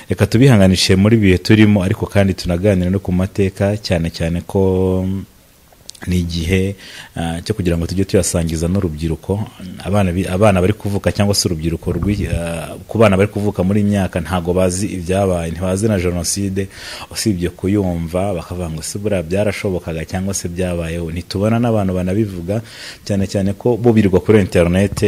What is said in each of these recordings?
Reka tubihanganishe muri bihe turimo, ariko kandi tunaganira no ku mateka, cyane cyane ko ni igihe cyo kugira ngo tujye tuyasangiza n'urubyiruko, abana bari kuvuka cyangwa se urubyiruko ku bana bari kuvuka muri myaka ntago bazi ibyabaye, ntibazi na jenoside, usibye kuyumva bakavuga ngo se buriya byarashobokaga cyangwa se byabayeho. Ntitubona n'abantu banabivuga, cyane cyane ko bo birirwa kuri internet,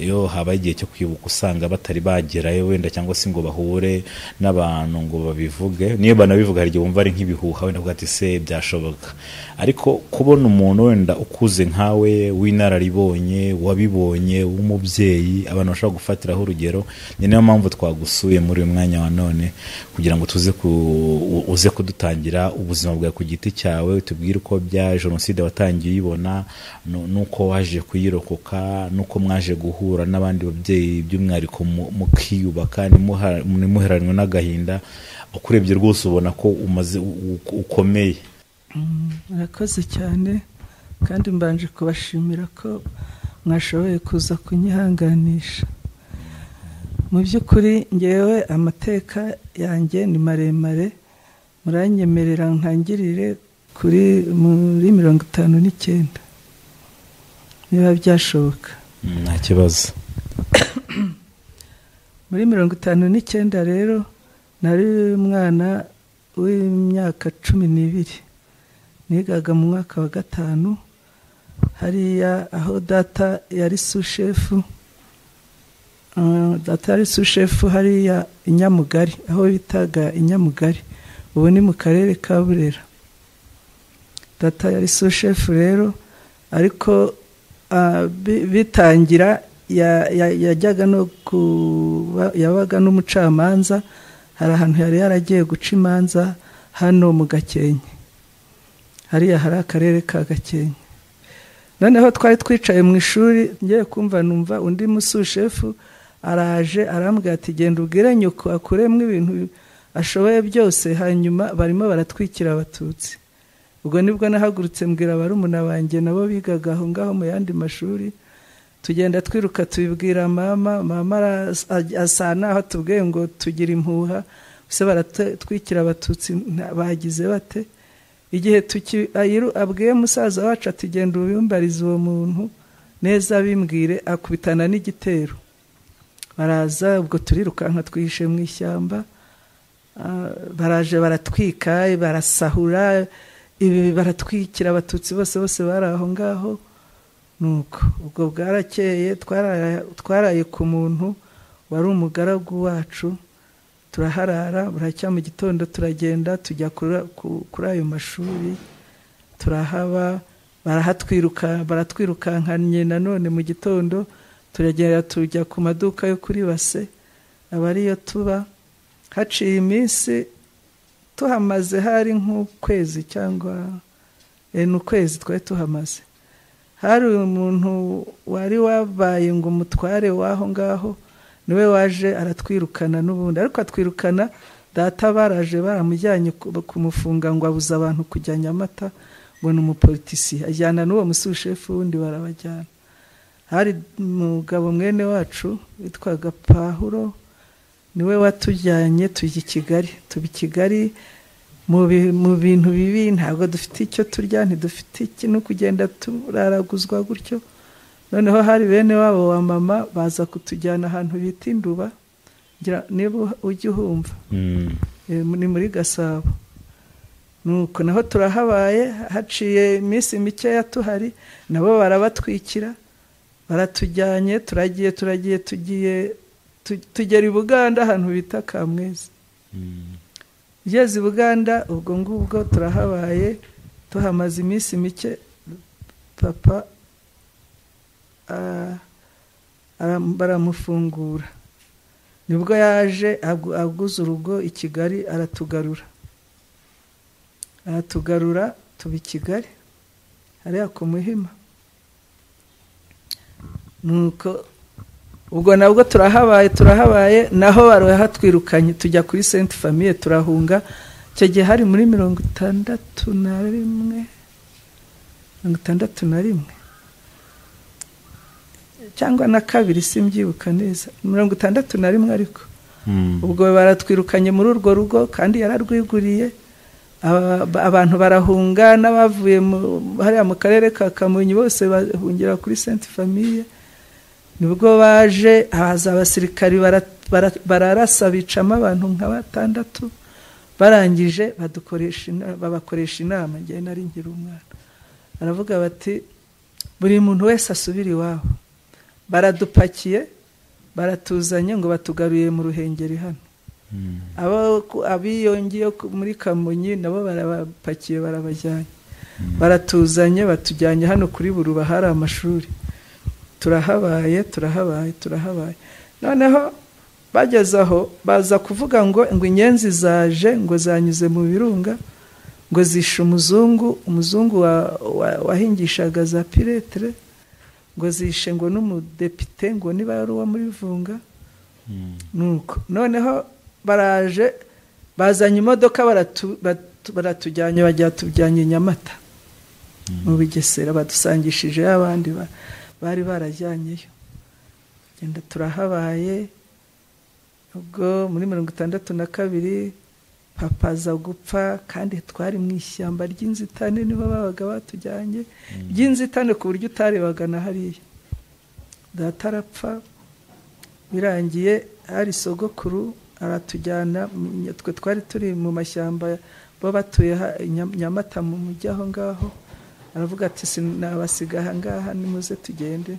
iyo habaye igihe cyo kwibuka usanga batari bagerayo wenda cyangwa se ngo bahure n'abantu ngo babivuge. Niyo banabivuga hari igihe wumva ari nk'ibihuha, wenda uvuga ati se byashoboka. Ariko kubona umuntu wenda ukuze nkawe w'inararibonye, wabibonye, w'umubyeyi, abantu bashobora gufatiraho urugero, ni nayo mpamvu twagusuye muri uyu mwanya wa none kugira ngo tuze uze kudutangira ubuzima bwawe ku giti cyawe, tubwire uko bya jenoside watangiye uyibona, nuko waje kuyirokoka, nuko mwaje guhura n'abandi babyeyi by'umwihariko mukiyubaka, ntimuheranwe n'agahinda. Ukurebye rwose ubona ko umaze ukomeye. Murakoze cyane, kandi mbanje kubashimira ko mwashoboye kuza kunyihanganisha. Mu by'ukuri ngewe amateka yanjye ni maremare, muranyemerera ntangirire kuri muri 59 niba byashoboka. Nta kibazo. Muri 59 rero nari umwana w'imyaka 12, nigaga mu mwaka wa 5, hariya aho data yari sushefu. Data yari sushefu hariya i Nyamugari, aho bitaga i Nyamugari, ubu ni mu karere ka Burera. Data yari sushefu rero, ariko bitangira yajyaga no yabaga n'umucamanza, hari ahantu yari yaragiye guca imanza hano mu Gakenke, hariya hari akarere ka Gakenke. Noneho twari twicaye mu ishuri, ngiye kumva numva undi musushefu araje arambwira ati genda ubwire nyoko akuremwe ibintu ashoboye byose, hanyuma barimo baratwikira abatutsi. Ubwo nibwo nahagurutse mbwira barumuna banjye nabo bigaga aho ngaho mu yandi mashuri, tugenda twiruka tubibwira mama. Mama asa naho atubwiye ngo tugira impuha, se baratwikira abatutsi bagize bate. Igihe abwiye musaza wacu ati genda ubimbarize uwo muntu neza bimbwire, akubitana n'igitero. Baraza, ubwo turirukanka twihishe mu ishyamba, baraje baratwika, barasahura, ibi baratwikira abatutsi bose bose bari aho ngaho. Nuko ubwo bwarakeye, twaraye ku muntu wari umugaragu wacu, turaharara. Buracya mu gitondo turagenda tujya kuri ayo mashuri, turahaba, barahatwiruka, baratwirukankanye nanone mu gitondo, turagenda tujya ku maduka yo kuri base aba ariyo tuba. Haciye iminsi tuhamaze, hari nk'ukwezi cyangwa n'ukwezi twari tuhamaze, hari umuntu wari wabaye ngo umutware w'aho ngaho, niwe waje aratwirukana n'ubundi, ariko atwirukana data baraje baramujyanye kumufunga ngo abuze abantu kujya Nyamata, ngo ni umupolitisi, ajyana n'uwo musushefu wundi barabajyana. Hari umugabo mwene wacu witwaga Pahuro, niwe watujyanye tujya i Kigali. Tuba i Kigali mu bintu bibi, ntabwo dufite icyo turya, ntidufite iki, no kugenda turaraguzwa gutyo. Noneho hari bene wabo wa mama baza kutujyana ahantu bita Induba, niba ujya uhumva, ni muri Gasabo. Nuko naho turahabaye, haciye iminsi mikeya tuhari, nabo barabatwikira, baratujyanye, turagiye turagiye tugiye tugera i Buganda ahantu bita Kamwezi. Ugeze i Buganda ubwo ngubwo turahabaye, tuhamaze iminsi mike, papa baramufungura. Nibwo yaje aguza urugo i Kigali, aratugarura tuba i Kigali hariya ku Muhima. Nuko ubwo nabwo turahabaye, naho barahatwirukanye tujya kuri Sainte Famille turahunga. Icyo gihe hari muri 61 61 cyangwa na kabiri, simbyibuka neza, 61, ariko Ubwo baratwirukanye muri urwo rugo kandi yararwiguriye. Abantu barahunga n'abavuye hariya mu karere ka Kamonyi bose bahungira kuri Sainte Famille. Nibwo baje haza abasirikari bararasa bicamo abantu nka 6, barangije babakoresha inama. Njye nari nkiri umwana. Baravuga bati buri muntu wese asubira iwabo. Baradupakiye baratuzanye ngo batugaruye mu Ruhengeri hano. Abiyongiye muri Kamonyi nabo barabapakiye barabajyanye. Baratuzanye batujyanye hano kuri Buruba hari amashuri. Turahabaye. Noneho bageze aho baza kuvuga ngo inyenzi zaje ngo zanyuze mu birunga ngo zishe umuzungu wahingishaga za piretre, ngo zishe ngo n'umudepite ngo niba yari uwo muri Vunga. Nuko noneho baraje bazanye imodoka baratujyanye bajya tujyanye Nyamata mu Bugesera, badusangishije abandi bari barajyanyeyo. Genda turahabaye. Ubwo muri 62 papa aza gupfa, kandi twari mu ishyamba ry'inzitane nibo babaga batujyanye ry'inzitane ku buryo utarebaga na hariya. Data arapfa, birangiye hari sogokuru aratujyana, twe twari turi mu mashyamba bo batuye Nyamata mu mujyi aho ngaho. Aravuga ati sinabasiga aha ngaha nimuze tugende.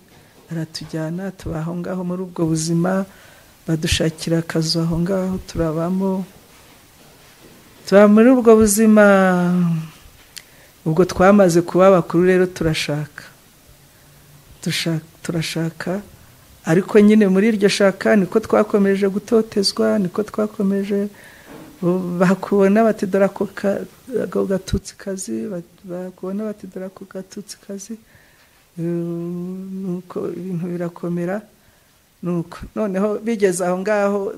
Aratujyana tuba aho ngaho muri ubwo buzima, badushakira akazu aho ngaho turabamo, tuba muri ubwo buzima. Ubwo twamaze kuba bakuru rero turashaka, ariko nyine muri iryo shaka niko twakomeje gutotezwa, niko twakomeje bakubona bati dore ako gatutsi kazi, bakubona bati dore ako gatutsi kazi. Nuko ibintu birakomera. Nuko noneho bigeze aho ngaho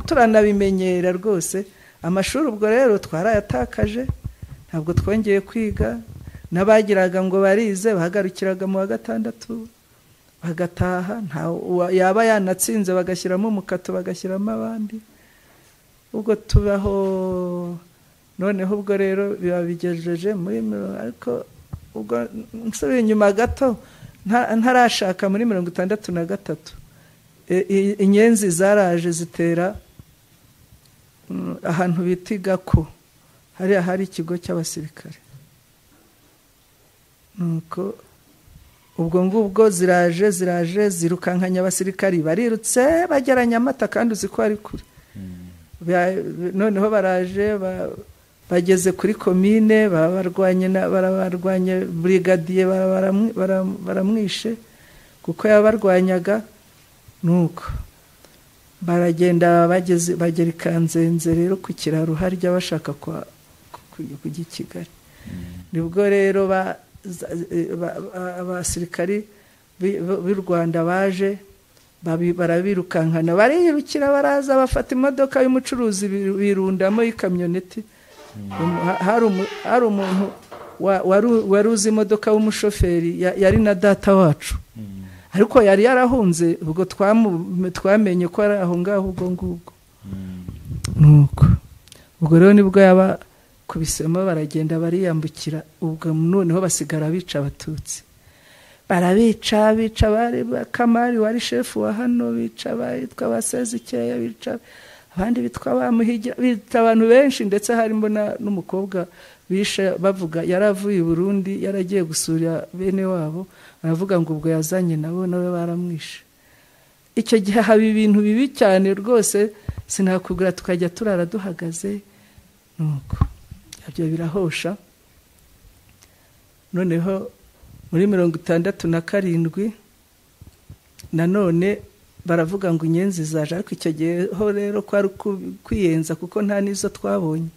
turanabimenyera rwose. Amashuri ubwo rero twarayatakaje, ntabwo twongeye kwiga. N'abagiraga ngo barize bahagarukiraga mu wa 6 bagataha, nta yaba yanatsinze bagashyiramo umukato bagashyiramo abandi. Ubwo tubaho. Noneho ubwo rero biba bigejeje muri, ariko ubwo nsubiye inyuma gato ntarashaka muri 63 inyenzi zaraje zitera ahantu bita Gako, hariya hari ikigo cy'abasirikare. Nuko ubwo ngubwo ziraje zirukankanya abasirikari, barirutse bagera Nyamata kandi uzi ko ari kure. Noneho baraje bageze kuri komine, barabarwanye brigadier baramwishe kuko yabarwanyaga. Nuko baragenda bageze bagera Kanzenze rero ku kiraro harya bashaka kujya i Kigali. Nibwo rero abasirikari b'u Rwanda baje barabirukankana, bariyirukira baraza bafata imodoka y'umucuruzi birundamo ikamyoneti. Hari umuntu wari uzi imodoka w'umushoferi yari na data wacu, ariko yari yarahunze. Ubwo twamenye ko ari aho ngaho ubwo ngubwo. Nuko ubwo rero nibwo yaba kubisemo baragenda bariyambukira. Ubwo noneho basigara bica abatutsi, barabica bica bari Kamari wari shefu wa hano, bica bitwa Basezikeya, bica abandi bitwa Bamuhigira, bica abantu benshi, ndetse harimo n'umukobwa bishe bavuga yaravuye i Burundi yaragiye gusura bene wabo, baravuga ngo ubwo yazanye nabo nawe baramwishe. Icyo gihe haba ibintu bibi cyane rwose, sinakubwira, tukajya turara duhagaze. Nuko ibyo birahosha. Noneho muri 67 nanone baravuga ngo inyenzi zaje, ariko icyo gihe ho rero kwari kwiyenza kuko nta nizo twabonye.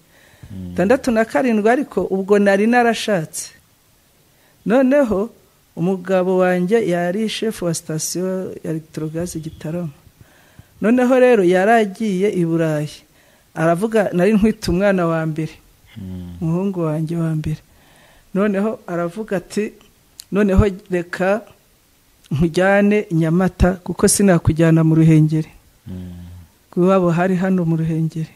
67 ariko ubwo nari narashatse. Noneho umugabo wanjye yari chef wa station ya Electrogaz Gitarama. Noneho rero yaragiye i Burayi, aravuga nari ntwite umwana wa mbere, umuhungu wanjye wa mbere. Noneho aravuga ati noneho reka nkujyane Nyamata kuko sinakujyana mu Ruhengeri. Iwabo hari hano mu Ruhengeri.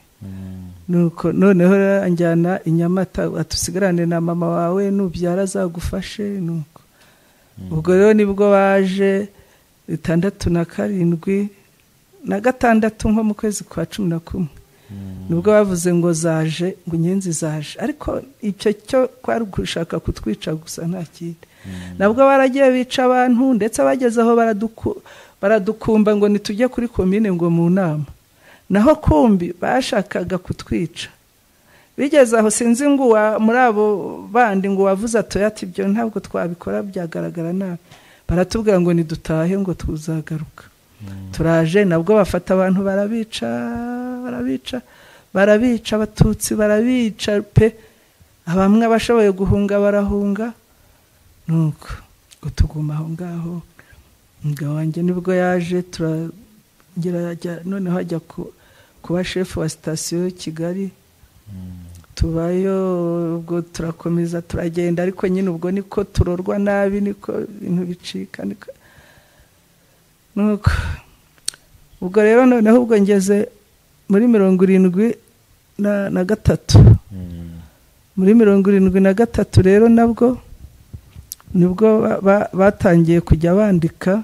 Nuko noneho anjyana i Nyamata, atusigarane na mama wawe nubyara azagufashe. Nuko ubwo rero nibwo baje 67 na 6 nko mu kwezi kwa 11, nibwo bavuze ngo zaje, ngo inyenzi zaje. Ariko icyo cyo kwari gushaka kutwica gusa, nta kindi. Nabwo baragiye bica abantu, ndetse bageze aho baradukumba ngo nitujye kuri komine ngo mu nama. Naho kumbi bashakaga kutwica. Bigeze aho sinzi ngo muri abo bandi ngo wavuze atoya ati ibyo ntabwo twabikora byagaragara nabi. Baratubwira ngo nidutahe ngo tuzagaruka. Turaje nabwo bafata abantu barabica, barabica, barabica, abatutsi barabica pe. Abamwe abashoboye guhunga barahunga. Nuko ngo tuguma aho ngaho. Umugabo wanjye nibwo yaje, turagera noneho ajya kuba shefu wa sitasiyo Kigali. Tubayo ubwo turakomeza turagenda, ariko nyine ubwo niko turorwa nabi, niko ibintu bicika, niko. Nuko ubwo rero noneho ubwo ngeze muri 73. Muri 73 rero nabwo nibwo batangiye kujya bandika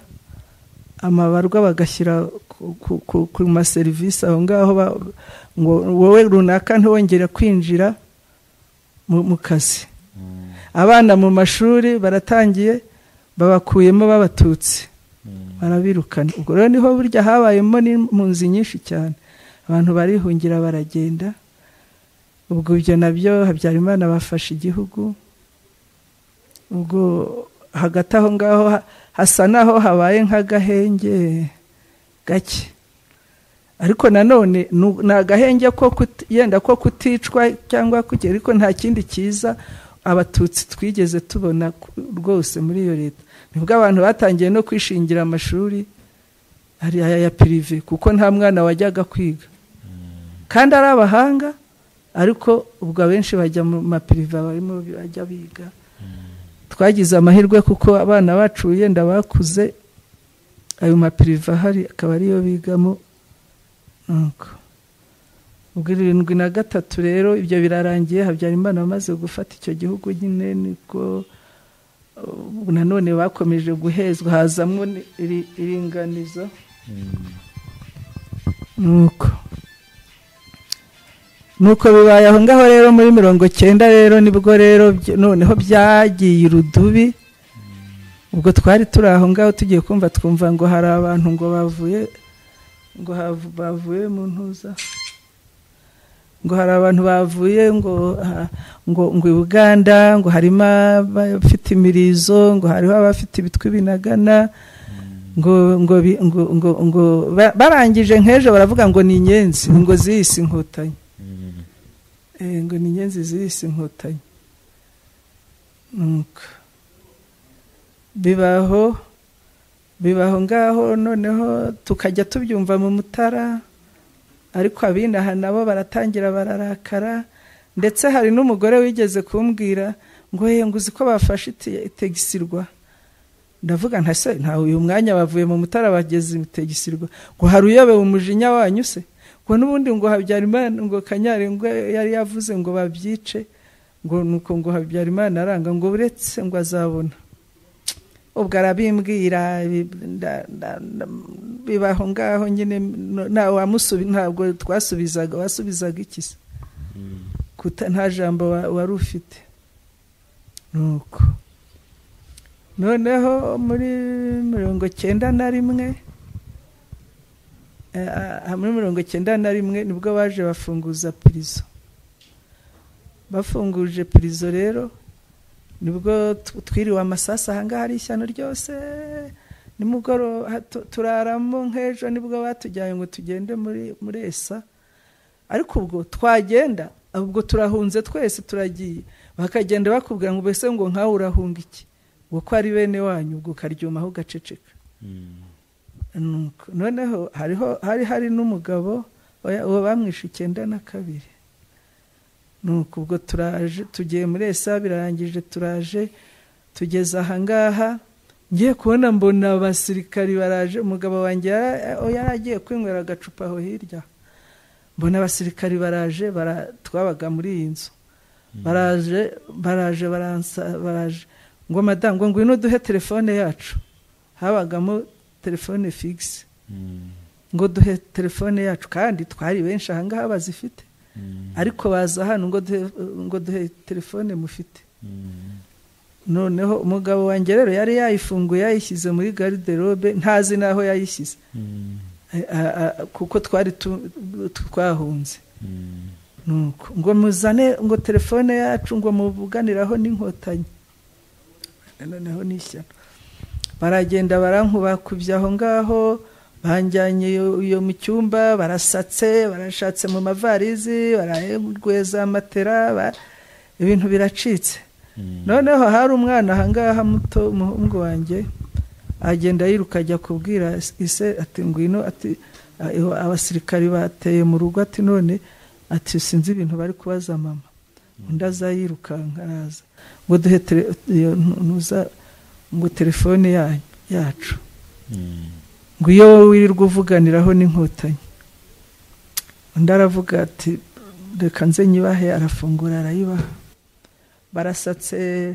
amabarwa bagashyira ku maserivisi aho ngaho, ngo wowe runaka ntiwongere kwinjira mu kazi. Abana mu mashuri baratangiye babakuyemo b'abatutsi, barabirukana. Ubwo rero niho burya habayemo n'impunzi nyinshi cyane, abantu barihungira baragenda. Ubwo ibyo nabyo Habyarimana bafashe igihugu. Ubwo hagati aho ngaho hasa naho habaye nk'agahenge gake, ariko nanone ni agahenge ko yenda ko kuticwa cyangwa kugera, ariko nta kindi cyiza abatutsi twigeze tubona rwose muri iyo leta. Nibwo abantu batangiye no kwishingira amashuri ari aya ya prive, kuko nta mwana wajyaga kwiga kandi ari abahanga, ariko ubwo abenshi bajya mu mapirive barimo bajya biga. Twagize amahirwe kuko abana bacu yenda bakuze ayo mapirive ahari akaba ariyo bigamo. Nuko ubwo 73 rero ibyo birarangiye, Habyarimana amaze gufata icyo gihugu nyine, niko nanone bakomeje guhezwa, hazamwo iringanizo. Nuko bibaye aho ngaho rero muri 90 rero nibwo rero noneho byagiye urudubi. Ubwo twari turi aho ngaho tugiye kumva twumva ngo hari abantu ngo bavuye, ngo bavuye mu ntuza, ngo hari abantu bavuye ngo ngo ngo Uganda, ngo harimo abafite imirizo, ngo hariho abafite ibitwi binagana, ngo ngo ngo ngo ngo barangije nk'ejo baravuga ngo ni inyenzi, ngo ziyise inkotanyi. Ngo ni inyenzi ziyise inkotanyi. Nuko bibaho ngaho, noneho tukajya tubyumva mu Mutara, ariko abinaha nabo baratangira bararakara. Ndetse hari n'umugore wigeze kumbwira ngo he ngo uzi ko bafashe itegisirwa. Ndavuga nta se nta uyu mwanya bavuye mu Mutara bageze itegisirwa, ngo hari uyobewe umujinya wanyu se, ngo n'ubundi ngo Habyarimana ngo Kanyarengwe yari yavuze ngo babyice, ngo nuko ngo Habyarimana aranga ngo uretse ngo azabona. Ubwo arabimbwira bibaho ngaho nyine, ntabwo twasubizaga, wasubizaga iki se? Nta jambo wari ufite. Nuko noneho muri 91, muri 91 nibwo baje bafunguza prison. Bafunguje prison rero nibwo twiriwe amasasa ahangaha ari ishyano ryose. Nimugoroba turaramo nk'ejo nibwo batujyanye ngo tugende muri esa, ariko ubwo twagenda ubwo turahunze twese turagiye, bakagenda bakubwira ngo mbese ngo nkawe urahunga iki, ngo ko ari bene wanyu, ubwo ukaryumaho ugaceceka. Noneho hari n'umugabo uwo bamwishe 92. Nuko ubwo turaje tugiye muri esa birarangije, turaje tugeze ahangaha Ngiye kubona mbona abasirikari baraje, umugabo wanjye yari agiye kwinywera agacupa aho hirya, mbona abasirikari baraje, twabaga muri iyi nzu, baraje baraje ngo madamu ngo ngwino duhe telefone yacu, habagamo telefone fixe, ngo duhe telefone yacu, kandi twari benshi aha ngaha bazifite, ariko baza hano ngo duhe telefone mufite. Noneho umugabo wanjye rero yari yayifunguye yayishyize muri garde-robe, ntazi naho yayishyize, kuko twari twahunze. Nuko ngo muzane ngo telefone yacu ngo muvuganiraho n'inkotanyi. Noneho n'ishyano baragenda barankubakubye aho ngaho, banjyanye iyo mu cyumba, barasatse, barashatse mu mavarizi, bararweza matera, ibintu biracitse. Noneho hari umwana aha ngaha muto, umuhungu wanjye, agenda yiruka ajya kubwira ise ati ngwino, ati abasirikari bateye mu rugo, ati none ati sinzi ibintu bari kubaza mama. Undi aza yirukanka araza ngo duhe ngo telefone yacu, ngo iyo wirirwa uvuganiraho n'inkotanyi. Undi aravuga ati reka nze nyibahe, arafungura arayibaha. Barasatse,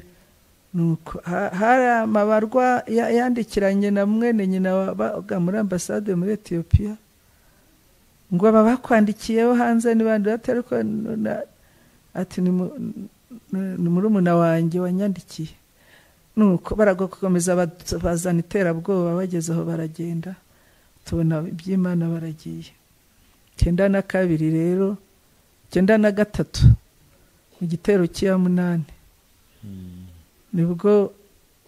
nuko hari amabarwa yandikiranye na mwene nyina wabaga muri ambasade muri Ethiopia, ngo aba bakwandikiyeho hanze n'abandi ariko ati ni murumuna wanjye wanyandikiye. Nuko barakomeza bazana iterabwoba, bageze aho baragenda, tubona iby'Imana baragiye. 92 rero, 93 mu gitero cya 8,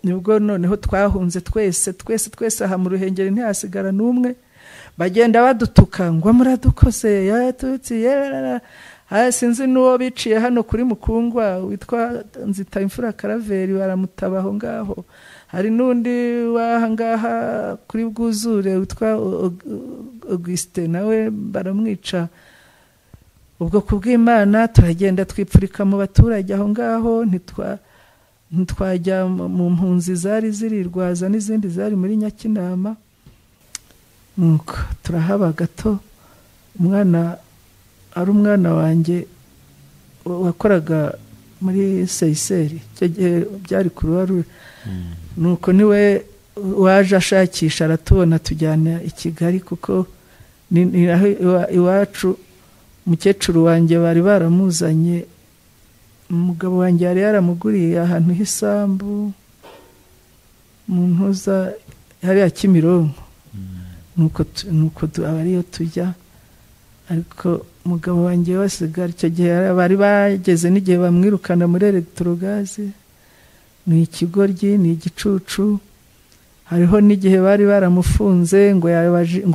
nibwo noneho twahunze twese twese twese aha mu Ruhengeri ntihasigara n'umwe. Bagenda badutuka ngo muradukoze yatutsi yerara. Sinzi n'uwo biciye hano kuri Mukungwa witwa Nzita Imfura Karaveri, baramutaba aho ngaho. Hari n'undi waha ngaha kuri Bwuzure witwa Auguste, nawe baramwica. Ubwo kubw'Imana turagenda twipfurika mu baturage aho ngaho, ntitwajya mu mpunzi zari zirirwaza n'izindi zari muri Nyakinama. Nuko turahaba gato, umwana ari umwana wanjye wakoraga muri Seyiseri, icyo gihe byari Croix-Rouge. Nuko niwe waje ashakisha aratubona, tujyana i Kigali, kuko ni aho iwacu umukecuru wanjye bari baramuzanye, umugabo wanjye yari yaramuguriye ahantu h'isambu mu ntuza hariya Kimironko. Nuko aba ariyo tujya, ariko umugabo wanjye wasigara icyo gihe bari bageze n'igihe bamwirukana muri electrogaze, ni ikigoryi, ni igicucu. Hariho n'igihe bari baramufunze ngo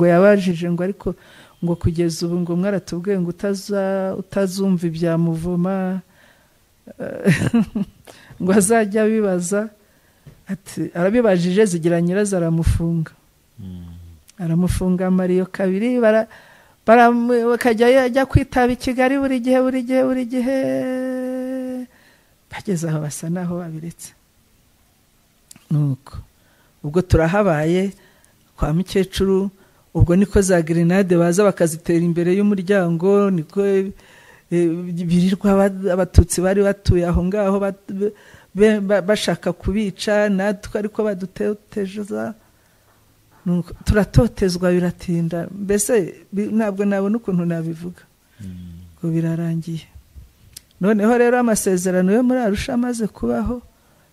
yabajije ngo ariko ngo kugeza ubu ngo mwaratubwiye ngo utazumva ibya muvoma ngo azajya abibaza, ati arabibajije zigira nyirazo aramufunga. Aramufunga mariyo kabiri, bakajya ajya kwitaba i Kigali buri gihe buri gihe buri gihe, bageze aho basa naho babiretse. Nuko ubwo turahabaye kwa mukecuru, ubwo niko za grenade baza bakazitera imbere y'umuryango, niko birirwa abatutsi bari batuye aho ngaho bashaka kubica, natwe ariko badutoteza, turatotezwa biratinda, mbese ntabwo nabona ukuntu nabivuga ngo birarangiye. Noneho rero amasezerano yo muri Arusha amaze kubaho,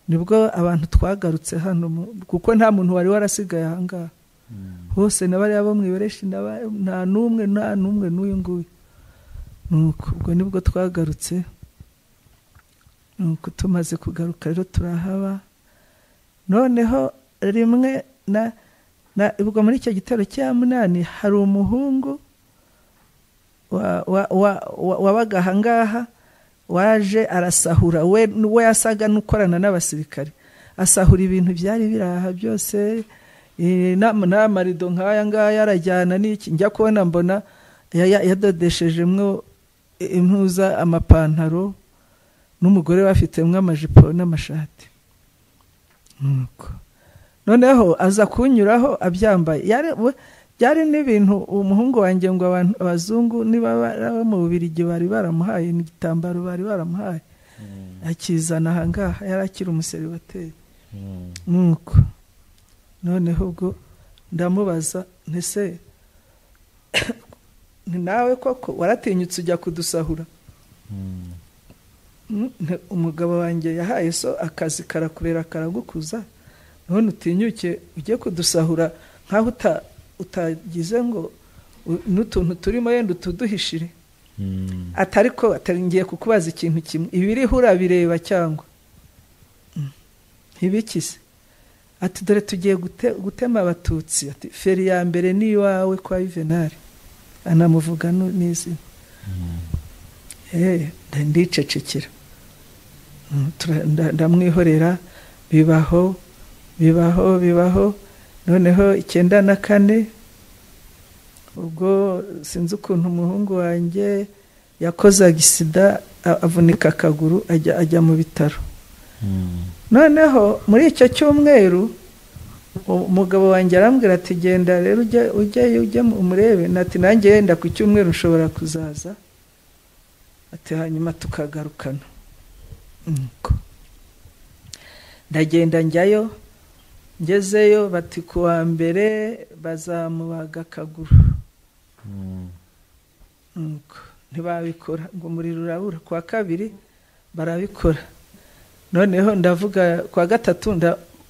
nibwo abantu twagarutse hano, kuko nta muntu wari warasigaye aha ngaha hose, n'abari abo mwibereshi nta n'umwe nta n'umwe n'uyu nguyu. Nuko ubwo nibwo twagarutse. Nuko tumaze kugaruka rero turahaba. Noneho rimwe na ubwo muri icyo gitero cya 8 hari umuhungu wabaga aha ngaha waje arasahura, we yasaga n'ukorana n'abasirikare, asahura ibintu byari biraha byose, n'amarido nk'aya ngaya arajyana n'iki. Njya kubona mbona yadodeshejemwo impuza, amapantaro, n'umugore bafitemo amajipo n'amashati. Nuko Noneho aza kunyuraho abyambaye. Byari n'ibintu umuhungu wanjye ngo abantu abazungu niba baba mu Bubiligi bari baramuhaye, n'igitambaro bari baramuhaye, akizana aha ngaha, yari akiri umuseribateri. Nuko noneho ubwo ndamubaza nti se ni nawe koko waratinyutse ujya kudusahura? Umugabo wanjye yahaye so akazi karakurera karagukuza, none utinyuke ujye kudusahura nkaho utagize ngo n'utuntu turimo yenda utuduhishire. Atari ko atari ngiye kukubaza ikintu kimwe, ibiriho urabireba cyangwa ntibikise? Ati dore tugiye gutema abatutsi, ati feri ya mbere ni iwawe kwa Juvenal, anamuvuga n'izina. Ndicecekera, ndamwihorera, bibaho bibaho bibaho. Noneho 94 ubwo sinzi ukuntu umuhungu wanjye yakozaga isida avunika akaguru ajya mu bitaro. Noneho muri icyo cyumweru umugabo wanjye arambwira ati genda rero ujye ujye umurebe, nati nanjye yenda ku cyumweru nshobora kuzaza, ati hanyuma tukagarukana. Ndagenda njyayo, ngezeyo bati kuwa mbere bazamubaga akaguru. Ntibabikora ngo umuriro urabura, kuwa kabiri barabikora. Noneho ndavuga kuwa gatatu,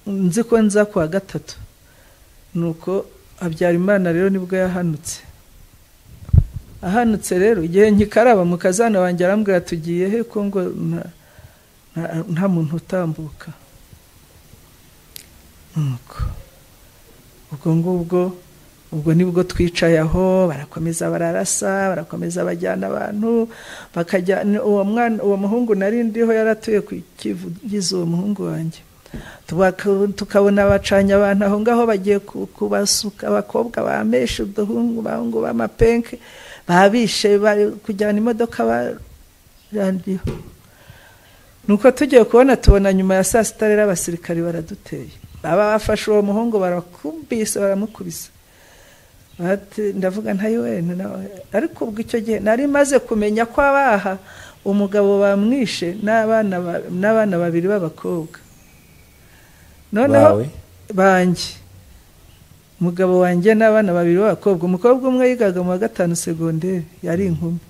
nzi ko nza kuwa gatatu. Nuko Habyarimana rero nibwo yahanutse. Ahanutse rero igihe nkikaraba mukazana wanjye arambwira tugiye he ko ngo nta muntu utambuka. Nuko ubwo ngubwo ubwo nibwo twicaye aho, barakomeza bararasa, barakomeza bajyana abantu bakajya. Uwo mwana, uwo muhungu nari ndiho yaratuye ku Kivugiza, uwo muhungu wanjye, tukabona bacanya abantu aho ngaho bagiye kubasuka, abakobwa bameshe uduhungu bahungu b'amapenke babishe, bari kujyana imodoka barandiho. Nuko tugiye kubona tubona nyuma ya saa sita rero abasirikari baraduteye, baba bafashe uwo muhungu barakubise, baramukubise. Ndavuga ntayo wene, ariko ubwo icyo gihe nari maze kumenya ko abaha umugabo bamwishe n'abana babiri b'abakobwa. Noneho banjye, umugabo wanjye n'abana babiri b'abakobwa, umukobwa umwe yigaga mu wa 5 segonderi yari inkumi,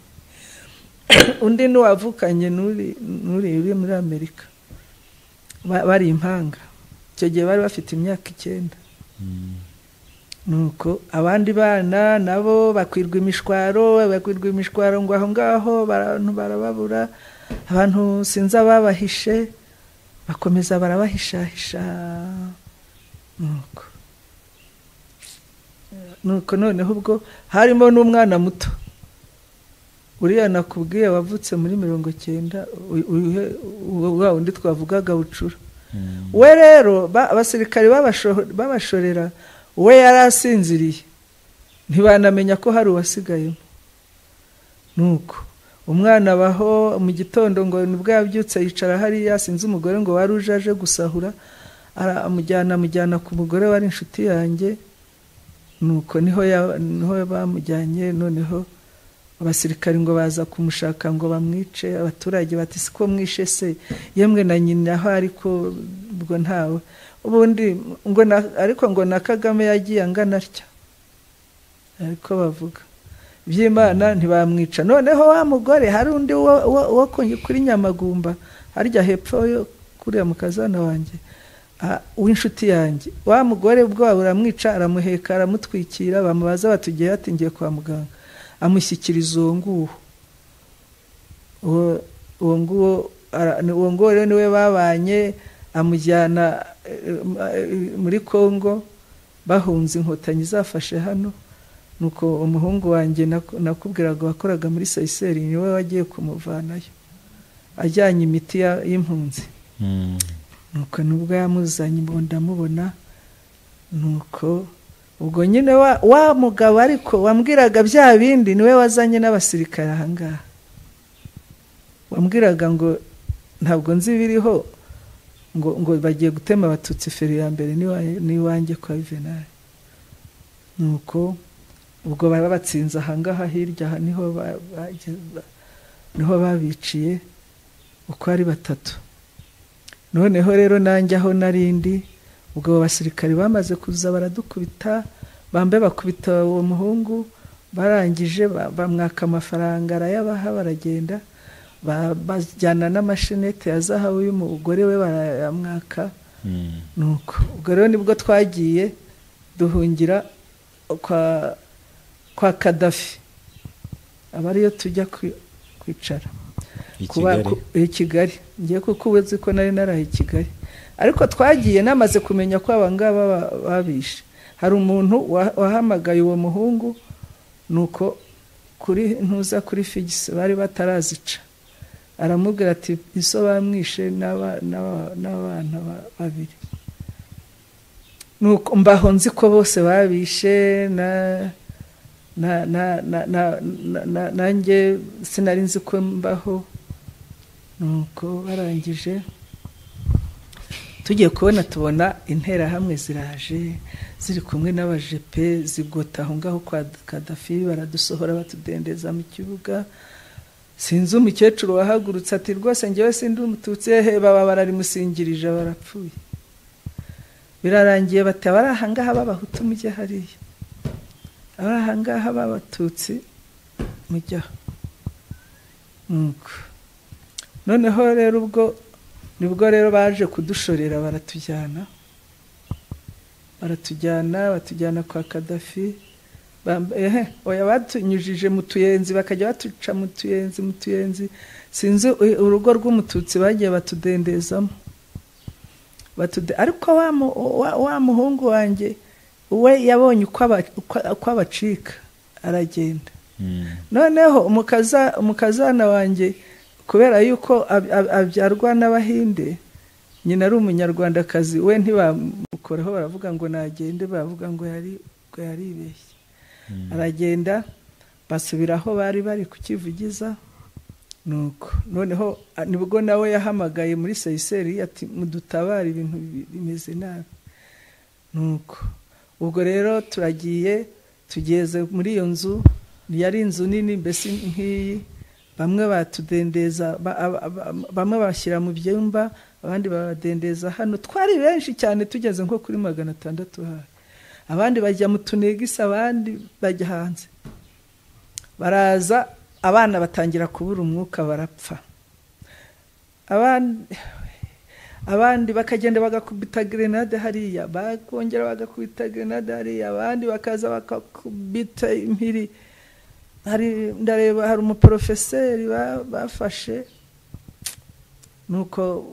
undi n'uwavukanye n'uri uri muri Amerika, bari impanga. Icyo gihe bari bafite imyaka 9. Nuko abandi bana nabo bakwirwa imishwaro, ngo aho ngaho abantu barababura, abantu sinzi ababahishe, bakomeza barabahishahisha. Nuko noneho ubwo harimo n'umwana muto uriya nakubwiye wavutse muri 90, wa undi twavugaga bucura. We rero abasirikari babashorera, we yarasinziriye ntibanamenya ko hari uwasigayemo. Nuko umwana baho mu gitondo ngo nibwo yabyutse yicara hariya, sinzi umugore ngo wari uje aje gusahura, amujyana ku mugore wari inshuti yanjye. Nuko niho bamujyanye. Noneho abasirikari ngo baza kumushaka ngo bamwice, abaturage bati siko mwishe se, yemwe na nyina aho ariko ubwo ntawe ubundi ngo ariko ngo na Kagame yagiye angana atya, ariko bavuga iby'Imana ntibamwica. Noneho wa mugore hari undi wo kuri Nyamagumba harya hepfo yo kuriya mukazana wanjye w'inshuti yanjye, wa mugore ubwo buramwica, aramuheka, aramutwikira, bamubaza batugiye ati ngiye kwa muganga, amushyikiriza uwo nguwo. Uwo nguwo rero niwe babanye, amujyana muri Kongo bahunze inkotanyi zafashe hano. Nuko umuhungu wanjye nakubwiraga wakoraga muri Sayiseri niwe wagiye kumuvanayo ajyanye imiti y'impunzi. Nuko nubwo yamuzanye ndamubona. Nuko ubwo nyine wa mugabo ariko wambwiraga bya bindi niwe wazanye n'abasirikare aha ngaha, wambwiraga ngo ntabwo nzi biriho, Ngo bagiye gutema abatutsi feri ya mbere n'iwanjye kwa Juvenal. Nuko ubwo baba batsinze ahangaha hirya niho babiciye uko ari batatu. Noneho rero nanjye aho narindi, ubwo basirikari bamaze kuza baradukubita, bambe bakubita uwo muhungu, barangije bamwaka amafaranga arayabaha, baragenda bajyana n'amashenete ya zahabu y'umugore we barayamwaka. Nuko ubwo rero nibwo twagiye duhungira kwa Kadafi, aba ariyo tujya kwicara i Kigali. Ngiye kuko uzi ko nari naraye i Kigali, ariko twagiye namaze kumenya ko aba ngaba babishe. Hari umuntu wahamagaye uwo muhungu, nuko kuri ntuza kuri figisi bari batarazica, aramubwira ati iso bamwishe n'abana babiri. Nuko mbaho nzi ko bose babishe, na na na na na nanjye sinari nzi ko mbaho. Nuko barangije tugiye kubona tubona interahamwe ziraje ziri kumwe n'abajepe, zigota aho ngaho kwa Kadafi, baradusohora batudendeza mu kibuga. Sinzi umukecuru wahagurutse ati rwose njyewe sindi umututsi, hehe baba bararimusingirije barapfuye. Birarangiye bati abari aha ngaha b'abahutu mujye hariya, abari aha ngaha b'abatutsi mujye aho. Nuko noneho rero ubwo nibwo rero baje kudushorera, baratujyana batujyana kwa Kadafi. Oya batunyujije mu tuyenzi, bakajya batuca mu tuyenzi. Sinzi urugo rw'umututsi bagiye batudendezamo. Ariko wa muhungu wanjye we yabonye uko abacika aragenda. Noneho umukazana wanjye, kubera yuko abyarwa n'abahinde, nyina ari umunyarwandakazi, we ntibamukoraho, baravuga ngo nagende, bavuga ngo yaribeshye. Aragenda basubira aho bari bari kukivugiza. Nuko noneho nibwo nawe yahamagaye muri Seyiseri ati mudutabare ibintu bimeze nabi. Nuko ubwo rero turagiye tugeze muri iyo nzu, yari inzu nini mbese nk'iyi, bamwe batudendeza, bamwe bashyira mu byumba, abandi babadendeza hano. Twari benshi cyane tugeze nko kuri 600 hari. Abandi bajya mu tunegisi, abandi bajya hanze. Baraza abana batangira kubura umwuka barapfa. Abandi bakagenda bagakubita grenade hariya, bakongera bagakubita grenade hariya, abandi bakaza bakakubita impiri. Hari ndareba hari umuprofeseri bafashe, nuko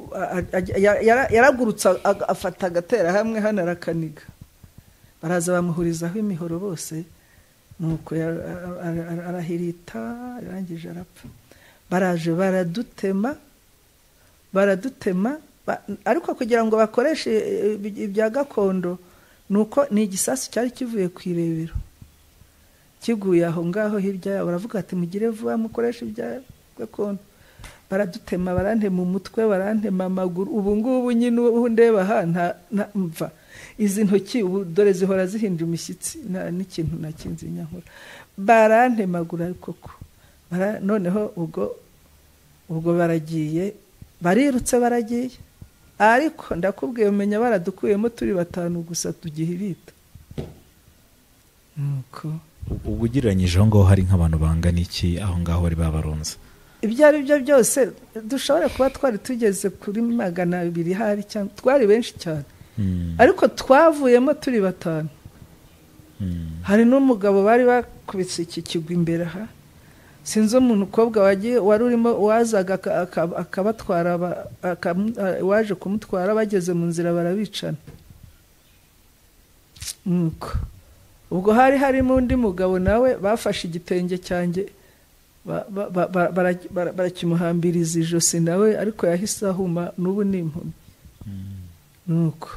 yaragurutse afata agatera hamwe hano arakaniga. Baraza bamuhurizaho imihoro bose, nuko arahirita, arangije arapfa. Baraje baradutema, ariko kugira ngo bakoreshe ibya gakondo, nuko ni igisasu cyari kivuye ku irebero kiguye aho ngaho hirya yabo, baravuga ati mugire vuba mukoreshe ibya gakondo. Baradutema, barantema umutwe, barantema amaguru. Ubu ngubu nyine ubu ndeba aha nta mva izi ntoki ubu dore zihora zihinda imishyitsi, nta n'ikintu nakinze nyankora. Barantemagura koko. Noneho ubwo baragiye, barirutse baragiye, ariko ndakubwiye umenya baradukuyemo turi batanu gusa tugihirita. Nuko ubwo ugereranyije aho ngaho hari nk'abantu bangana iki aho ngaho bari babaronze? Ibyo ari byo byose dushobora kuba twari tugeze kuri 200 hari, cyangwa twari benshi cyane. Ariko twavuyemo turi batanu. Hari n'umugabo bari bakubitse iki kigwa imbere aha, sinzi umuntu ukobwa wagiye wari urimo wazaga akabatwara, waje kumutwara, bageze mu nzira barabicana. Nuko ubwo hari harimo undi mugabo nawe bafashe igitenge cyanjye barakimuhambiriza ijosi nawe, ariko yahise ahuma, n'ubu ni impumyi. Nuko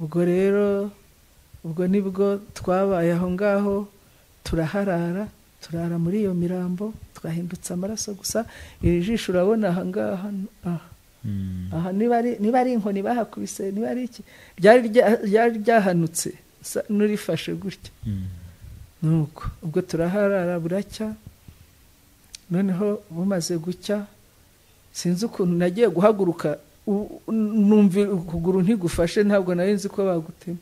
ubwo rero ubwo nibwo twabaye aho ngaho, turaharara, turara muri iyo mirambo, twahindutse amaraso gusa. Iri jisho urabona aha ngaha, aha Aha niba ari inkoni bahakubise, niba ari iki, ryari ryahanutse nurifashe gutya. Nuko ubwo turaharara buracya. Noneho bumaze gucya sinzi ukuntu nagiye guhaguruka, numva ukuguru ntigufashe, ntabwo nari nzi ko bagutemye.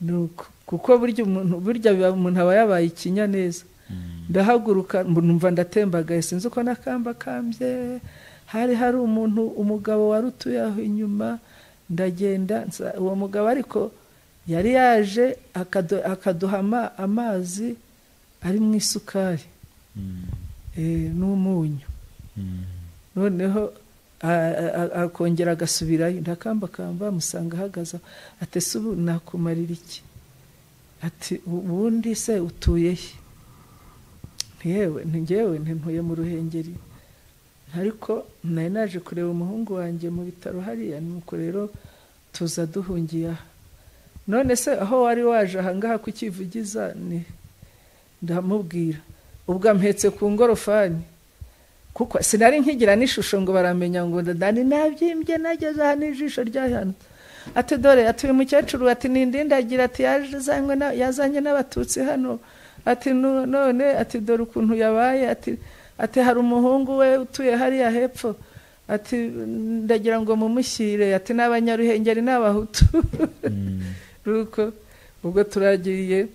Nuko kuko burya umuntu aba yabaye ikinya neza. Ndahaguruka numva ndatembagaye, sinzi uko nakamba kambye. Hari umuntu, umugabo wari utuye aho inyuma, ndagenda uwo mugabo ariko yari yaje akaduha amazi ari mu isukari n'umunyu. Noneho akongera agasubirayo, ndakambakamba musanga ahagaze, ati se ubu nakumarira iki? Ati ubundi se utuye he? Ntiyewe ngewe ntuye mu Ruhengeri, ariko nari naje kureba umuhungu wanjye mu bitaro hariya, nuko rero tuza duhungiye aha. None se aho wari waje aha ngaha kukivugiza? Ni ndamubwira ubwo ampetse ku ngorofani, kuko sinari nkigira n'ishusho ngo baramenya ngo ndani nabyimbye nageze aha n'ijisho ryahanutse. Ati dore ati uyu mukecuru ati nindindagira, ati yazanye n'abatutsi hano, ati none ati dore ukuntu yabaye, ati hari umuhungu we utuye hariya hepfo, ati ndagira ngo mumushyire, ati n'abanyaruhengeri n'abahutu. Ruko ubwo turagiye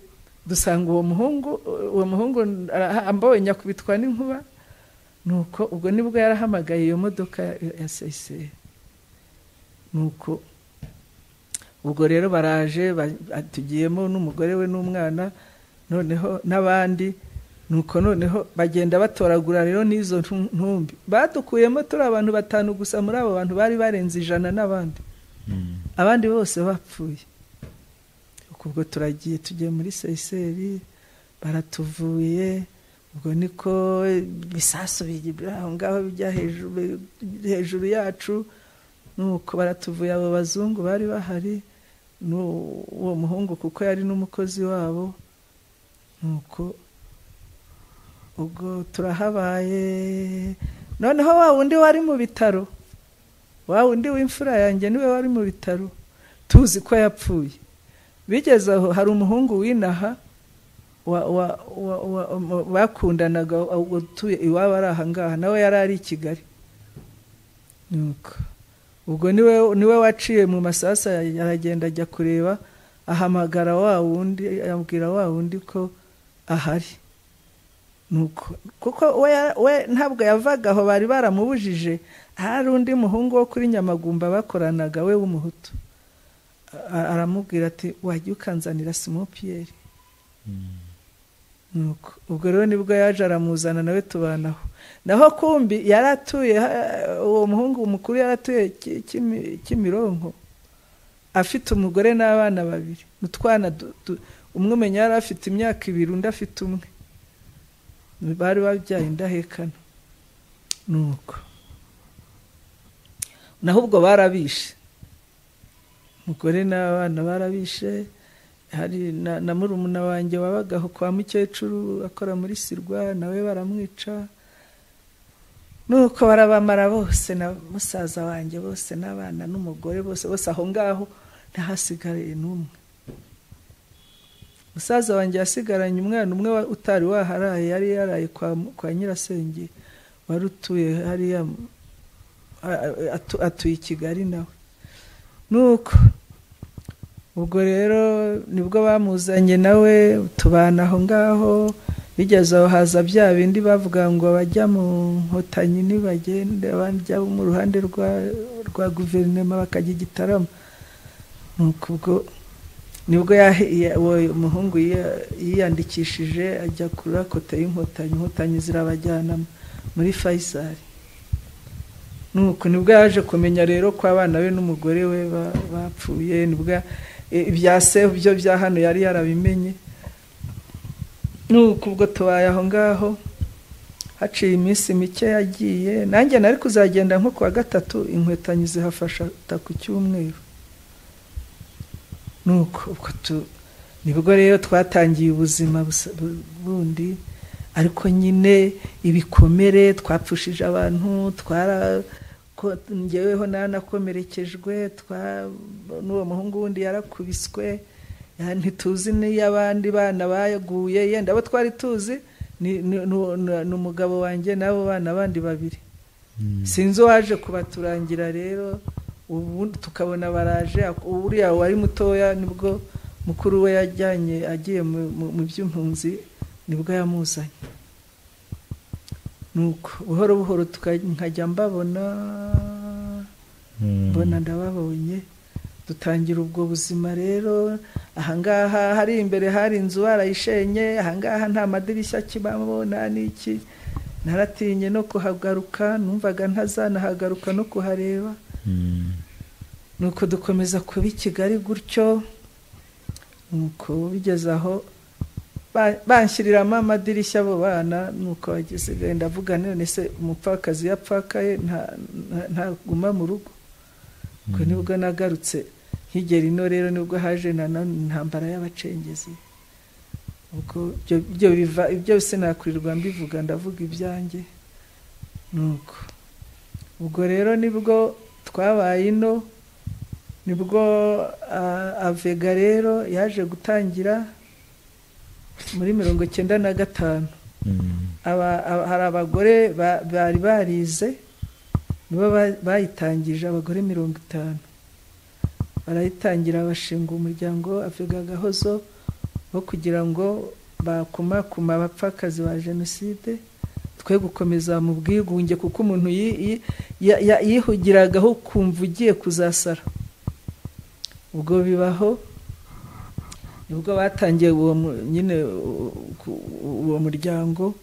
dusanga uwo muhungu ambonye akubitwa n'inkuba. Nuko ubwo nibwo yarahamagaye iyo modoka ya CICR. Nuko ubwo rero baraje, tugiyemo n'umugore we n'umwana, noneho n'abandi. Nuko noneho bagenda batoragura rero n'izo ntumbi. Badukuyemo turi abantu 5 gusa, muri abo bantu bari barenze 100 n'abandi. Abandi bose bapfuye. Ubwo turagiye tugiye muri CICR, baratuvuye. Ubwo niko bisasu bigira aho ngaho bijya hejuru yacu. Nuko baratuvuye, abo bazungu bari bahari n'uwo muhungu kuko yari n'umukozi wabo. Nuko ubwo turahabaye. Noneho wa wundi wari mu bitaro, wa wundi w'imfura yanjye niwe wari mu bitaro, tuzi ko yapfuye. Bigeze aho hari umuhungu w'inaha bakundanaga utuye iwabo ari aha ngaha, nawe yari ari i Kigali. Nuko ubwo niwe waciye mu masasa, aragenda ajya kureba, ahamagara wa wundi, abwira wa wundi ko ahari. Nuko kuko we ntabwo yavaga aho, bari baramubujije. Hari undi muhungu wo kuri Nyamagumba bakoranaga we w'umuhutu, aramubwira ati wajya ukanzanira Simon Pierre. Nuko ubwo rero nibwo yaje aramuzana nawe tubanaho. Naho kumbi yaratuye, uwo muhungu mukuru yaratuye Kimironko, afite umugore n'abana 2, mutwana umwe umenya yari afite imyaka 2, undi afite 1, bari babyaye indahekana. Nuko naho ubwo barabishe, umugore n'abana barabishe. Hari na murumuna wanjye wabagaho kwa mukecuru akora muri Sirwa, nawe baramwica. Nuko barabamara bose, na musaza wanjye bose n'abana n'umugore bose bose aho ngaho, ntahasigaye n'umwe. Musaza wanjye yasigaranye umwana umwe utari waharaye, yari yaraye kwa nyirasenge wari utuye hariya, atuye i Kigali nawe. Nuko ubwo rero nibwo bamuzanye nawe tubana aho ngaho. Bigeze aho haza bya bindi bavuga ngo bajya mu nkotanyi nibagende, abandi mu ruhande rwa guverinoma bakajya igitaramo. Nuko ubwo nibwo umuhungu yiyandikishije ajya kuri kote y'inkotanyi, inkotanyi zirabajyana muri Faisal. Nuko nibwo yaje kumenya rero ko abana be n'umugore we bapfuye, nibwo ibya se byo bya hano yari yarabimenye. Nuko ubwo tubaye aho ngaho, haciye iminsi mike yagiye, nanjye nari kuzagenda nko kuwa 3, inkwetanyi zihafasha ku cyumweru. Nuko ubwo nibwo rero twatangiye ubuzima bundi, ariko nyine ibikomere, twapfushije abantu, twara Ko njyeweho nanakomerekejwe, n'uwo muhungu wundi yarakubiswe, ntituzi n'iy'abandi bana baguye, yenda abo twari tuzi ni umugabo wanjye n'abo bana bandi babiri. Sinzi uwaje kubaturangira rero, ubu tukabona baraje. Uriya wari mutoya nibwo mukuru we yajyanye agiye mu by'impunzi, nibwo yamuzanye. Nuko buhoro buhoro nkajya mbabona, mbona ndababonye, dutangira ubwo buzima rero. Ahangaha hari imbere hari inzu barayishenye, ahangaha nta madirishya akibamo nta n'iki. Naratinye no kuhagaruka, numvaga ntazanahagaruka no kuhareba. Nuko dukomeza kuba i Kigali gutyo. Nuko bigeze aho banshyiriramo amadirishya abo bana, nuko bageze ndavuga none se umupfakazi yapfakaye ntaguma mu rugo. Ubwo nibwo nagarutse nkigera ino rero, nibwo haje intambara y'abacengezi. Ubwo ibyo biva, ibyo sinakwirirwa mbivuga, ndavuga ibyanjye. Nuko ubwo rero nibwo twabaye ino, nibwo Avega rero yaje gutangira muri 95. Hari abagore bari barize, nibo bayitangije, abagore 50 barayitangira, bashinga umuryango Avega Gahozo wo kugira ngo bakumakuma abapfakazi ba jenoside, twe gukomeza mu bwigunge, kuko umuntu yihugiragaho kumva ugiye kuzasara. Ubwo bibaho, nibwo batangiye uwo nyine uwo muryango,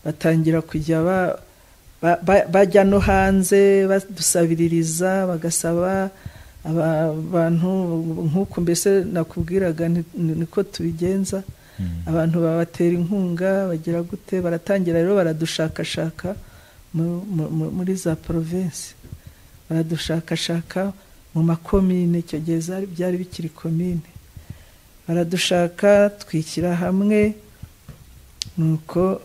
batangira kujya bajya no hanze badusabiririza, bagasaba abantu nk'uko mbese nakubwiraga niko tubigenza. Abantu babatera inkunga, bagira gute, baratangira rero baradushakashaka muri za province, baradushakashaka mu makomine, icyo gihe byari bikiri komine, baradushaka twishyira hamwe. Nuko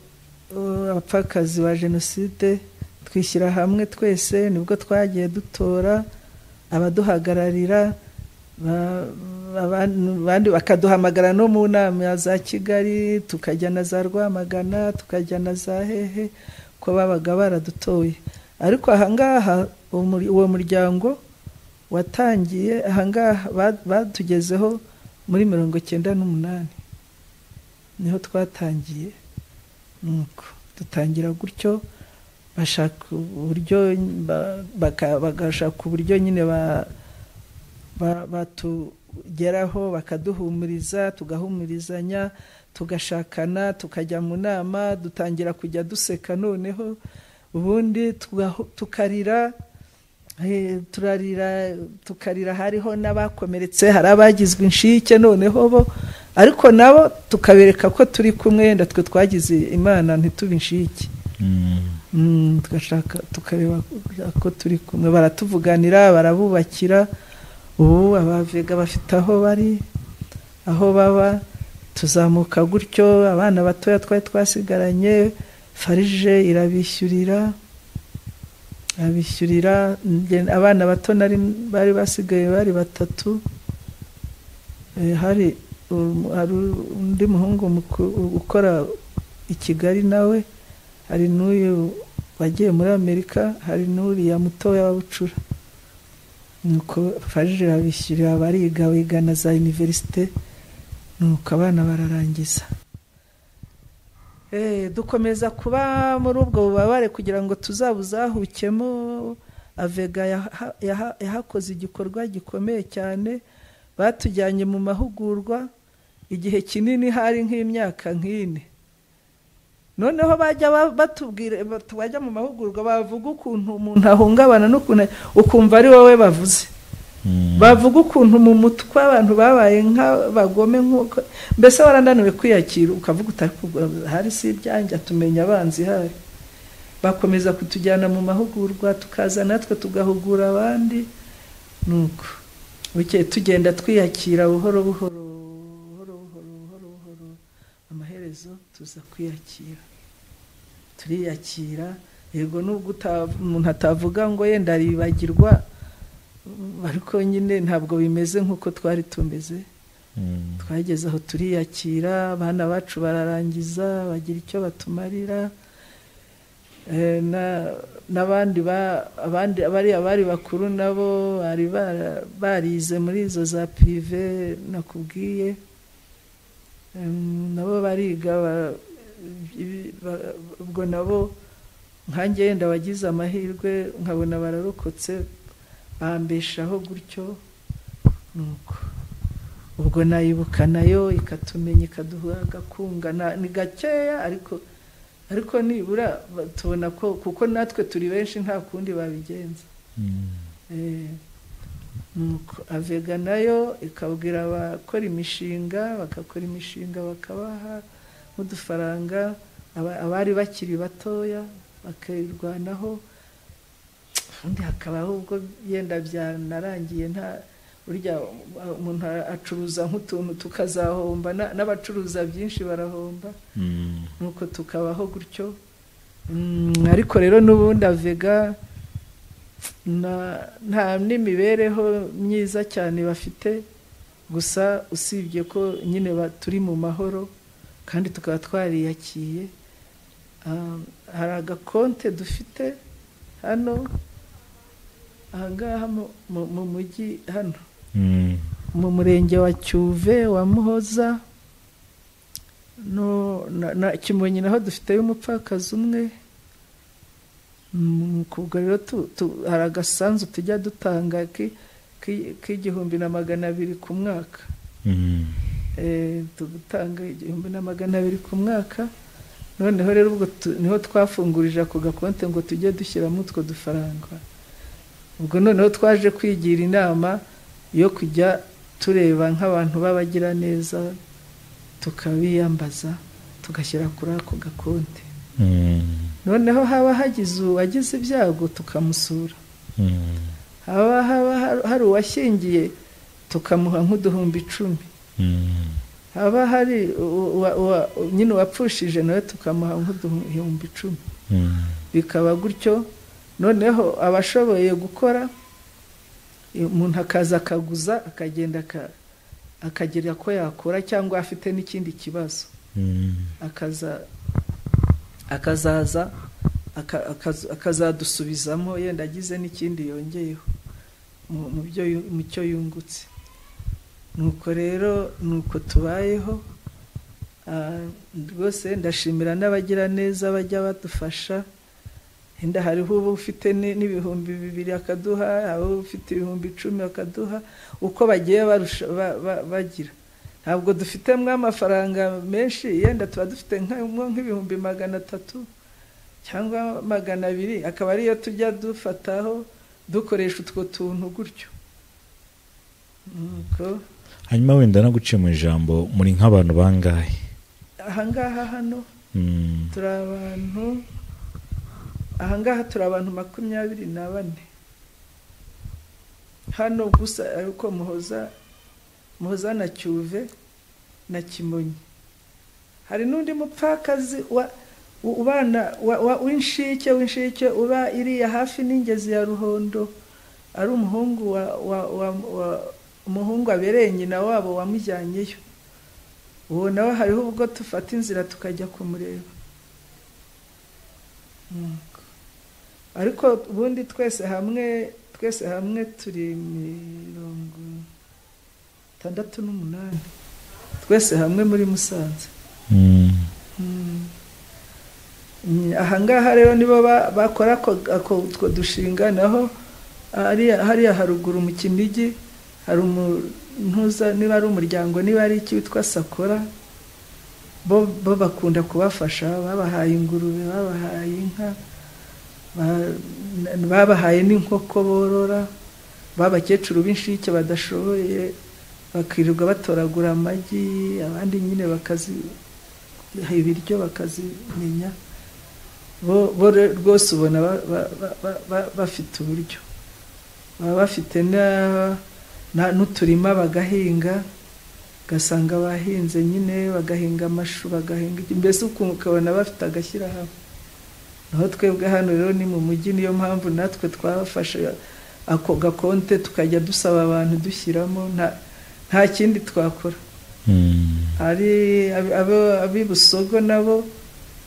abapfakazi ba jenoside twishyira hamwe twese, nibwo twagiye dutora abaduhagararira, abandi bakaduhamagara no mu nama za Kigali, tukajya na za Rwamagana, tukajya na za hehe, ko babaga baradutoye. Ariko ahangaha uwo muryango watangiye, ahangaha batugezeho muri 98 niho twatangiye. Nuko dutangira gutyo, bashaka uburyo bagashaka uburyo nyine batugeraho, bakaduhumuriza, tugahumurizanya, tugashakana, tukajya mu nama, dutangira kujya duseka noneho, ubundi tukarira, turarira tukarira. Hariho n'abakomeretse, hari abagizwe inshike noneho bo, ariko nabo tukabereka ko turi kumwe, yenda twe twagize Imana ntitube inshike. Tugashaka tukareba ko turi kumwe, baratuvuganira, barabubakira. Ubu abavega bafite aho bari, aho baba, tuzamuka gutyo. Abana batoya twari twasigaranye, farije irabishyurira, abishyurira. Abana bato bari basigaye bari 3. Hari undi muhungu ukora i Kigali nawe, hari n'uyu wagiye muri Amerika, hari n'uriya mutoya wa Bucura. Nuko farije irabishyurira, bariga, biga na za universite, nuko abana bararangiza. Dukomeza kuba muri ubwo bubabare kugira ngo tuzabuzahukemo. Avega yahakoze igikorwa gikomeye cyane, batujyanye mu mahugurwa igihe kinini, hari nk'imyaka nk'ine. Noneho bajya batubwira, bajya mu mahugurwa bavuga ukuntu umuntu ahungabana n'ukuntu ukumva ari wowe bavuze. Bavuga ukuntu mu mutwe abantu babaye nk'abagome, nk'uko mbese warananiwe kwiyakira, ukavuga utari hari si ibyanjye, tumenya abanzi hari. Bakomeza kutujyana mu mahugurwa, tukaza natwe tugahugura abandi. Nuko bukeye tugenda twiyakira buhoro buhoro buhoro buhoro buhoro buhoro, amaherezo tuza kwiyakira, turiyakira. Yego nubwo umuntu atavuga ngo yenda aribagirwa, ariko nyine ntabwo bimeze nk'uko twari tumeze. Twageze aho turiyakira, abana bacu bararangiza bagira icyo batumarira, n'abandi abandi bariya bari bakuru nabo bari barize muri izo za prive nakubwiye, nabo bariga, ubwo nabo nkanjye yenda wagize amahirwe nkabona bararokotse, bambeshaho gutyo. Nuko ubwo nayibuka nayo ikatumenya, ikaduha agakunga, ni gakeya ariko nibura tubona ko, kuko natwe turi benshi nta kundi babigenza. Nuko Avega nayo ikabwira abakora imishinga, bagakora imishinga bakabaha nk'udufaranga, abari bakiri batoya bakirwanaho. Ubundi hakabaho ubwo yenda byanarangiye, nta burya umuntu acuruza nk'utuntu tukazahomba, n'abacuruza byinshi barahomba. Nuko tukabaho gutyo. Ariko rero n'ubundi Avega nta n'imibereho myiza cyane bafite, gusa usibye ko nyine turi mu mahoro kandi tukaba twariyakiye. Hari agakonte dufite hano ahangaha mu mujyi hano mu murenge wa Cyuve wa Muhoza no na Kimonyi, naho dufiteyo umupfakazi umwe. Ubwo rero hari agasanzu tujya dutanga k'1200 ku mwaka. Tugutanga 1200 ku mwaka. Noneho rero ubwo niho twafungurije ako gakonte ngo tujye dushyiramo utwo dufaranga. Ubwo noneho twaje kwigira inama yo kujya tureba nk'abantu b'abagira neza, tukabiyambaza tugashyira kuri ako gakonte. Noneho haba hagize uwagize ibyago tukamusura, haba hari uwashyingiye tukamuha nk'10,000, haba hari nyine uwapfushije nawe tukamuha nk'10,000. Bikaba gutyo. Noneho abashoboye gukora, umuntu akaza akaguza akagenda akagera ko yakora, cyangwa afite n'ikindi kibazo akazaza akazadusubizamo, yenda agize n'ikindi yongeyeho mu cyo yungutse. Nuko rero nuko tubayeho. Rwose ndashimira n'abagira neza bajya badufasha. Henda hariho uba ufite n'2000 akaduha, abo ufite 10,000 akaduha, uko bagiye bagira. Ntabwo dufitemo amafaranga menshi, yenda tuba dufite nk'300,000 cyangwa 200, akaba ariyo tujya dufataho dukoresha utwo tuntu gutyo. Hanyuma wenda no guciye mu ijambo, muri nk'abantu bangahe ahangaha hano? Turi abantu ahangaha, turi abantu 24 hano gusa, ariko Muhoza na Cyuve na Kimonyi. Hari n'undi mupfakazi ubana w'inshike uba iriya hafi n'ingezi ya Ruhondo, ari umuhungu umuhungu abereye nyina wabo wamujyanyeyo. Uwo nawe hariho ubwo tufata inzira tukajya kumureba. Ariko ubundi twese hamwe turi 68 twese hamwe muri Musanze. Ahangaha rero nibo bakora ako dushinga. Naho hariya haruguru mu Kinigi hari umuntuza, niba ari umuryango niba ari iki witwa Sakora, bo bakunda kubafasha, babahaye ingurube, babahaye inka, babahaye n'inkoko borora, babakecuru b'inshike badashoboye bakirirwa batoragura amagi, abandi nyine bakaziha ibiryo bakazimenya. Bo rwose ubona bafite uburyo, baba bafite n'uturima bagahinga, ugasanga bahinze nyine, bagahinga amashu, bagahinga, mbese ukabona bafite agashyirahamwe. Naho twebwe hano rero ni mu mujyi, niyo mpamvu natwe twafashe ako gakonte tukajya dusaba abantu dushyiramo, nta kindi twakora. Ari ab'i Busogo nabo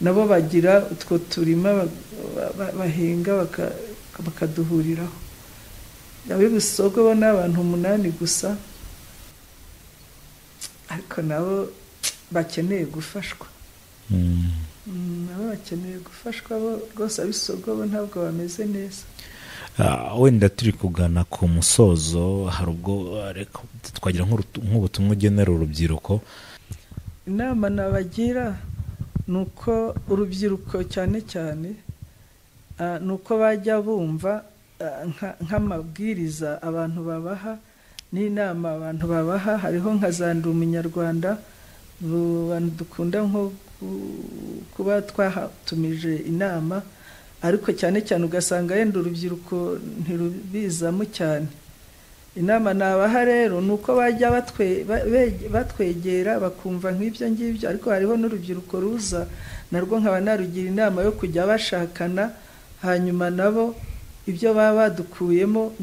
bagira utwo turima bahinga bakaduhuriraho. Ab'i Busogo bo ni abantu 8 gusa, ariko nabo bakeneye gufashwa. Nabo bakeneye gufashwa bo rwose, ab'isogo bo ntabwo bameze neza. Wenda turi kugana ku musozo, hari ubwo twagira nk'ubutumwa ugenera urubyiruko? Inama nabagira ni uko urubyiruko cyane cyane ni uko bajya bumva nk'amabwiriza abantu babaha n'inama abantu babaha. Hariho nka za Ndi Umunyarwanda, abantu dukunda nko kuba twahatumije inama, ariko cyane cyane ugasanga yenda urubyiruko ntirubizamo cyane. Inama nabaha rero ni uko bajya batwegera bakumva nk'ibyo ngibyo, ariko hariho n'urubyiruko ruza narwo nkaba narugira inama yo kujya bashakana, hanyuma nabo ibyo baba badukuyemo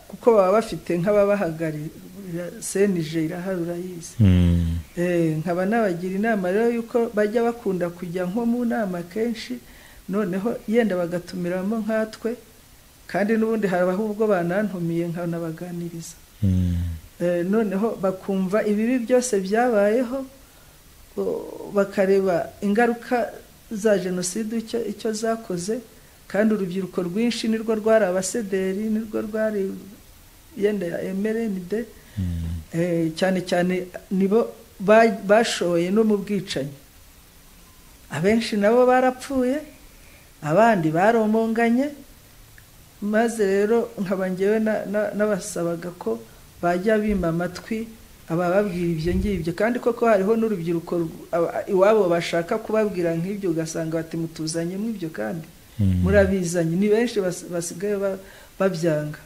kuko baba bafite nk'ababahagarira, CNG irahari urayizi. Nkaba nabagira inama rero yuko bajya bakunda kujya nko mu nama kenshi, noneho yenda bagatumiramo nkatwe, kandi n'ubundi harabaho ubwo banantumiye nkanabaganiriza. Noneho bakumva ibibi byose byabayeho, bakareba ingaruka za jenoside icyo zakoze, kandi urubyiruko rwinshi nirwo rwari abasederi, nirwo rwari yenda ya MRND, cyane cyane nibo bashoye no mu bwicanyi. Abenshi nabo barapfuye, abandi baromonganye. Maze rero nkaba ngewe nabasabaga ko bajya bima amatwi abababwira ibyo ngibyo, kandi koko hariho n'urubyiruko iwabo bashaka kubabwira nk'ibyo, ugasanga bati mutuzanye mw'ibyo kandi murabizanye. Ni benshi basigaye babyanga.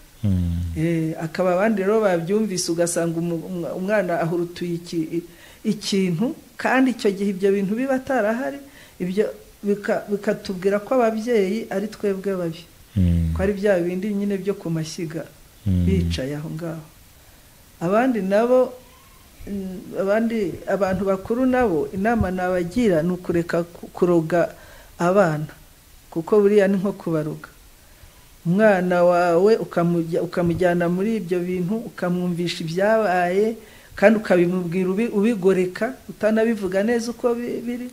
Akaba abandi rero babyumvise, ugasanga umwana ahurutuye ikintu, kandi icyo gihe ibyo bintu biba atarahari, ibyo bikatubwira ko ababyeyi ari twebwe babi, ko ari bya bindi nyine byo ku mashyiga bicaye aho ngaho. Abandi nabo, abandi abantu bakuru nabo inama nabagira ni ukureka kuroga abana, kuko buriya ni nko kubaroga. Umwana wawe ukamujyana muri ibyo bintu, ukamwumvisha ibyabaye, kandi ukabimubwira ubigoreka, utanabivuga neza uko biri.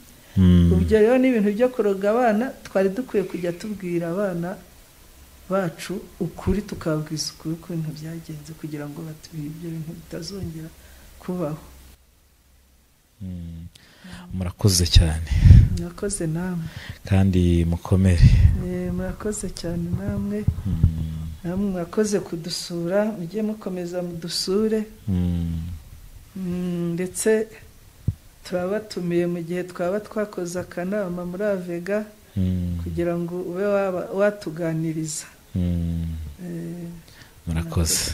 Ibyo rero ni ibintu byo kuroga abana. Twari dukwiye kujya tubwira abana bacu ukuri, tukababwiza ukuri uko ibintu byagenze, kugira ngo ibyo bintu bitazongera kubaho. Murakoze cyane. Murakoze namwe. Kandi mukomere. Murakoze cyane namwe. Namwe murakoze kudusura, mujye mukomeza mudusure. Ndetse turabatumiye mu gihe twaba twakoze akanama muri Avega, kugira ngo ube watuganiriza. Murakoze.